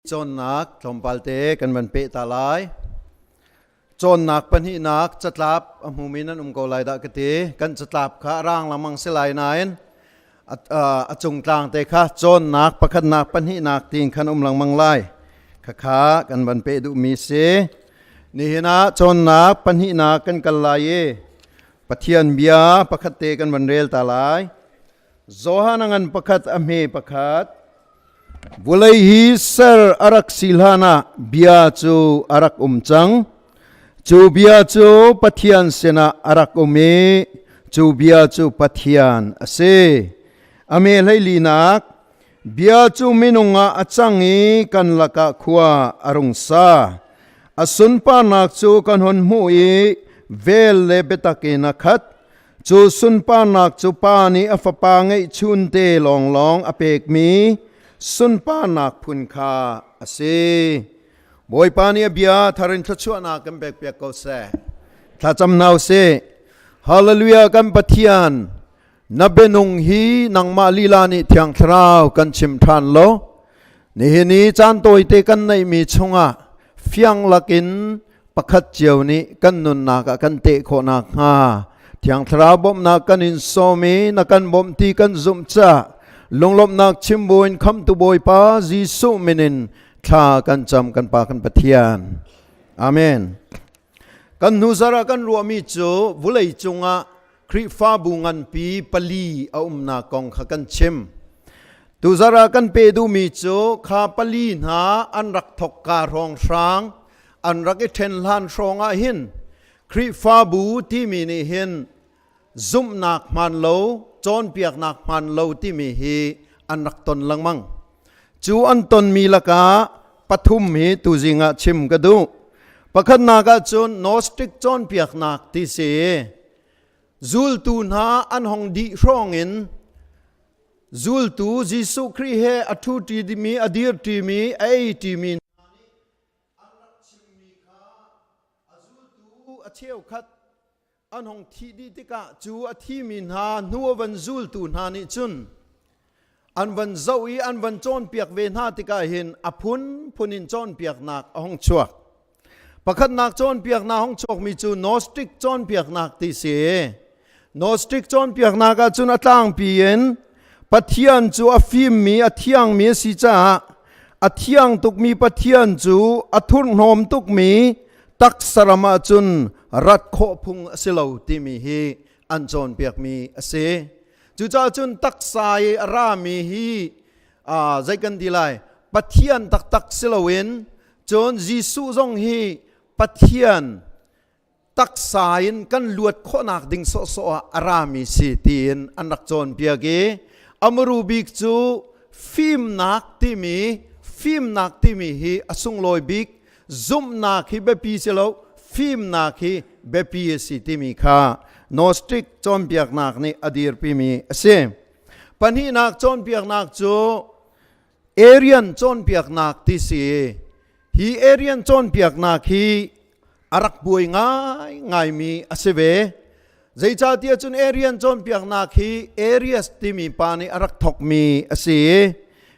Cawnnak tlawmpal te kan van peh ta lai. Cawnnak pahnihnak catlap a hmumi nan um ko lai dah ka ti. Kan catlap kha a rang lengmang si lai nain a cungtlang te kha cawnnak pakhatnak pahnihnak tiin khan um lengmang lai. Khakha kan van peh duhmi si. Nihin ah cawnnak pahnihnak kan kal lai i Pathian bia pakhat te kan van rel ta lai. Johan a ngan pakhat a hme pakhat. Vulei hi ser a rak si hlanah bia cu a rak um cang. Cu bia cu Pathian sinah a rak um i cu bia cu Pathian a si. A me hleilinak bia cu minung ah a cang i kan lakah khua a rung sa. A sunparnak cu kan hun hmuh i vel le biatak in a khat. Cu sunparnak cu Pa nih a Fapa ngeihchunte lawnglawng a pekmi sunparnak phun kha a si. Bawipa nih a bia thar in thluachuahnak kan pekpiak ko seh. Thlacam hna usih. Hallelujah kan Pathian, na bianung hi nangmah lila nih Thiang Thlarau kan chim ṭhan lo. Nihin i caan tawite kan neihmi chungah fiang lakin pakhat cio nih kan nunnak ah kan teh khawh nakhnga Thiang Thlarau bawmhnak kan in sawm i na kan bawmh ti kan zumh caah lunglawmhnak chim buin khamtu Bawipa Jesuh min in thla kan cam kan Pa kan Pathian. Amen. Kan hnu zarh ah kan ruahmi cu vulei cungah Khrihfabu nganpi pali a umnak kong kha kan chim. Tuzarh ah kan pe duhmi cu kha pali hna an rak thokka hrawnghrang an rak i ṭhen hlan hrawng ah hin Khrihfabu timi nih hin zumhnak hmaan lo, cawnpiaknak hmaan lo timi hi an rak ton lengmang. Cu an tonmi lakah pathum hi tuzing ah chim ka duh. Pakhatnak ah cun Gnostic cawnpiaknak ti si. Zultu hna an hong dih hrawng in zultu Jesuh Khrih he a ṭhu ṭimi, a dir ṭimi, a ei ṭimi hna nih an rak chimmi kha a zultu a cheukhat an hong thih dih tikah cu a thimi hna hnu a van zultu hna nih cun an van zoh i an van cawnpiak ve hna tikah hin a phunphun in cawnpiaknak a hong chuak. Pakhatnak cawnpiaknak hong chuakmi cu Gnostic cawnpiaknak ti si. Gnostic cawnpiaknak ah cun a tlangpi in Pathian cu a fimmi, a thiangmi a si caah a thiang tukmi Pathian cu a thurhnawm tukmi taksaram ah cun rat khawh phung a si lo timi hi an cawnpiakmi a si. Cucaah cun taksa i a rami hi zei kan ti lai Pathian taktak si loin cun Jesuh zong hi Pathian taksa in kan luat khawhnak ding sawhsawh ah a rami si tiin an rak cawnpiak i amuru bik cu fimnak timi fimnak timi hi a sunglawi bik zumhnak hi biapi si lo fimnak hi biapi a si timi kha Gnostic cawnpiaknak nih a dirpimi a si. Pahnihnak cawnpiaknak cu Arian cawnpiaknak ti si. Hi Arian cawnpiaknak hi a rak buai ngaingaimi a si ve. Zeicahtiah cun Arian cawnpiaknak hi Arius timi pa nih a rak thawkmi a si.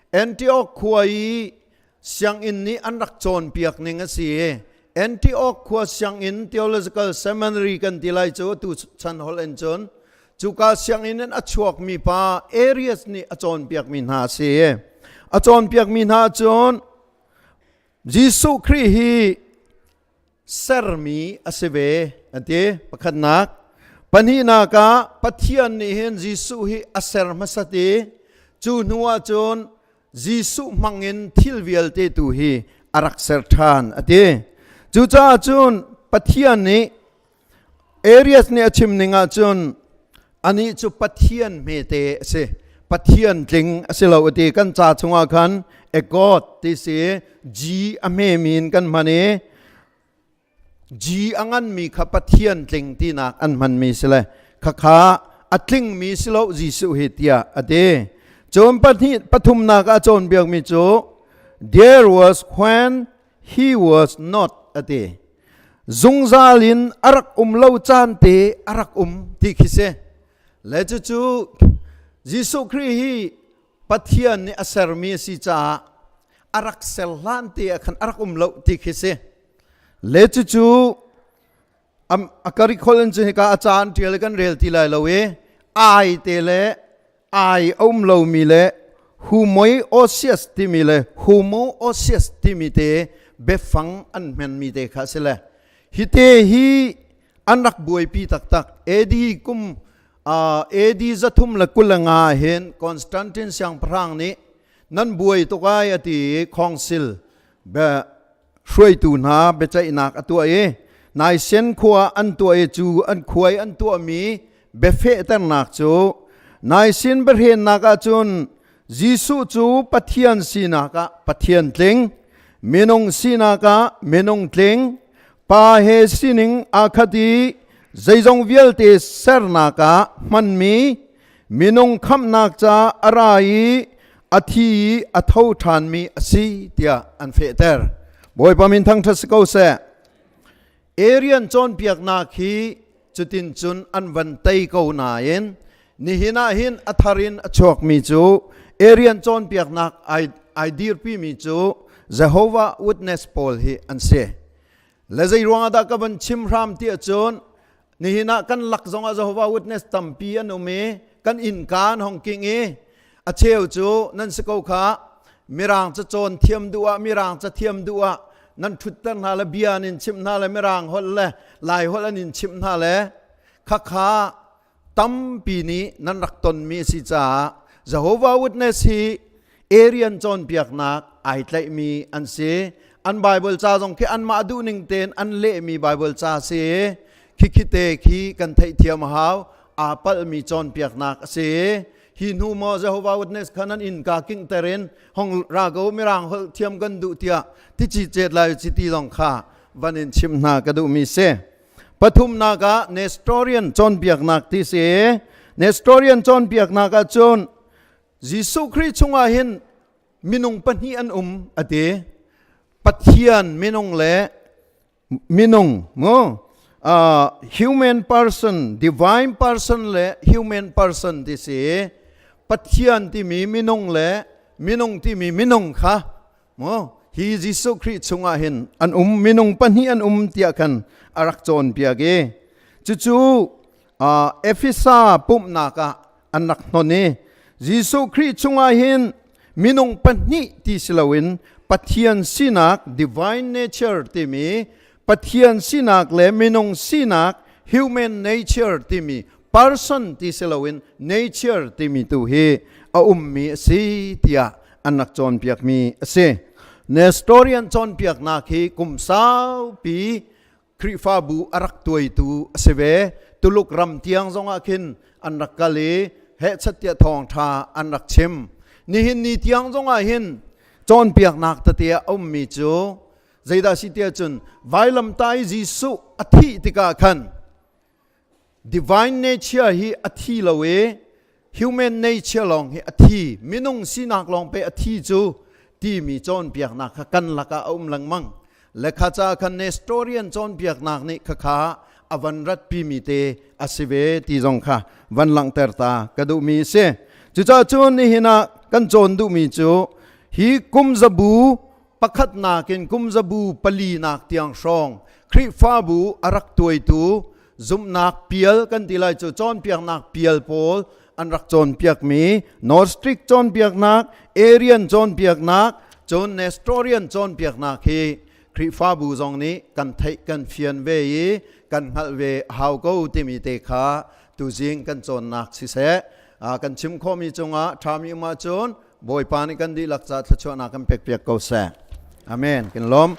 Antioch khua i sianginn nih an rak cawnpiak ning a si. Antioch khua sianginn Theological Seminary kan ti lai cu tu chan holh in cun cuka sianginn in a chuakmi pa Arius nih a cawnpiakmi hna a si. A cawnpiakmi hna cun Jesuh Khrih hi sermi a si ve an ti pakhatnak pahnihnak ah Pathian nih hin Jesuh hi a ser hmasat i cu hnu ah cun Jesuh hmangin thil vialte tu hi a rak ser ṭhan a ti cucaah cun Pathian nih Arius nih a chim ning ah cun anih cu Pathian hmete a si Pathian tling a si lo a ti kan ca chungah khan a God ti si G a hmemi in kan hman i G a nganmi kha Pathian tling tinak an hmanmi si le khakha a tlingmi si lo Jesuh hi tiah a ti cun pahnih pathumnak ah cawnpiakmi cu there was when he was not a ti zungzal in a rak um lo caan te a rak um ti khi si le cucu Jesuh Khrih hi Pathian nih a sermi a si caah a rak ser hlan te ah khan a rak um lo ti khi si. Le cucu a karikholh in cun hika a ca an ṭial i kan rel ti lai lo i ai te le ai a um lomi le homoiousios timi le homoousios timi te biafang an hmanmi te kha a si le hi te hi an rak buaipi taktak. AD kum AD 325 hin Constantine siangpahrang nih nan buai tuk ai a ti i council hruaitu hna biaceihnak a tuah i Naisen khua an tuah i cu an khuai an tuahmi biafehternak cu Naisen biahrennak ahcun Jesuh cu Pathian sinak ah Pathian tling, minung sinak ah minung tling, Pa he sining aa khat i zeizong vialte sernak ah hmanmi minung khamhnak ca a ra i a thi i a tho ṭhanmi a si tiah an fehter. Bawipa min thangṭhat si ko seh. Arian cawnpiaknak hi cutin cun an van tei ko nain nihin ah hin a thar in a chuakmi cu Arian cawnpiaknak ai, ai dirpimi cu Jehovah Witness pawl hi an si. Le zei ruangah dah ka van chim hram ti ahcun nihin ah kan lak zongah Jehovah Witness tampi an um i kan innka an hong king i a cheu cu nan si ko kha mirang ca cawn thiam duh ah, mirang ca thiam duh ah nan ṭhutter hna le bia an in chimh hna le mirang holh le lai holh an in chimh hna le khakha tampi nih nan rak tonmi a si caah Jehovah Witness hi Arian cawnpiaknak ai tlaihmi an si. An Bible ca zong khi anmah duhning tein an lehmi Bible ca si. Khikhi te khi kan theihthiam a hau. Aa palhmi cawnpiaknak a si. Hi hnu maw Jehovah Witness kha nan innka kingter in hong ra ko, mirang holh thiam kan duh tiah tici cet lai chiti zong kha van in chim hna ka duhmi si. Pathumnak ah Nestorian cawnpiaknak ti si. Nestorian cawnpiaknak ah cun Jesuh Khrih chungah hin minung pahnih an um a ti. Pathian minung le minung mu human person, divine person le human person ti si. Pathian timi minung le minung timi minung kha mu hi Jesuh Khrih chungah hin an um, minung pahnih an um tiah khan a rak cawnpiak i cucu Efesa pumhnak ah an rak hnon i Jesuh Khrih chungah hin minung pahnih ti si loin Pathian sinak divine nature timi Pathian sinak le minung sinak human nature timi person ti si loin nature timi tu hi a ummi a si tiah an rak cawnpiakmi a si. Nestorian cawnpiaknak hi kum saupi Khrihfabu a rak tuaitu a si ve. Tuluk ram tiang zongah khin an rak kal i hehchat tiah thawngṭha an rak chim. Nihin ni tiang zongah hin cawnpiaknak tete a ummi cu zeidah si tiah cun vailamtah i Jesuh a thih tikah khan divine nature hi a thi lo i human nature lawng hi a thi, minung sinak lawng pe a thi cu timi cawnpiaknak kha kan lakah a um lengmang le kha ca khan Nestorian cawnpiaknak nih khakha a van ratpimi te a si ve ti zong kha van langhter ta ka duhmi a si. Cucaah cun nihin ah kan cawn duhmi cu hi kum zabu pakhatnak in kum zabu palinak tiang hrawng Khrihfabu a rak tuaitu zumhnak pial kan ti lai cu cawnpiaknak pial pawl an rak cawnpiakmi Gnostic cawnpiaknak, Arian cawnpiaknak, cun Nestorian cawnpiaknak hi Khrihfabu zong nih kan theih kan fian ve i kan hngalh ve hau ko timi te kha tuzing kan cawnnak siseh, kan chim khawhmi cungah ṭhami um ahcun Bawipa nih kan dihlak ca thluachuahnak kan pekpiak ko seh. Amen. Kan lawm.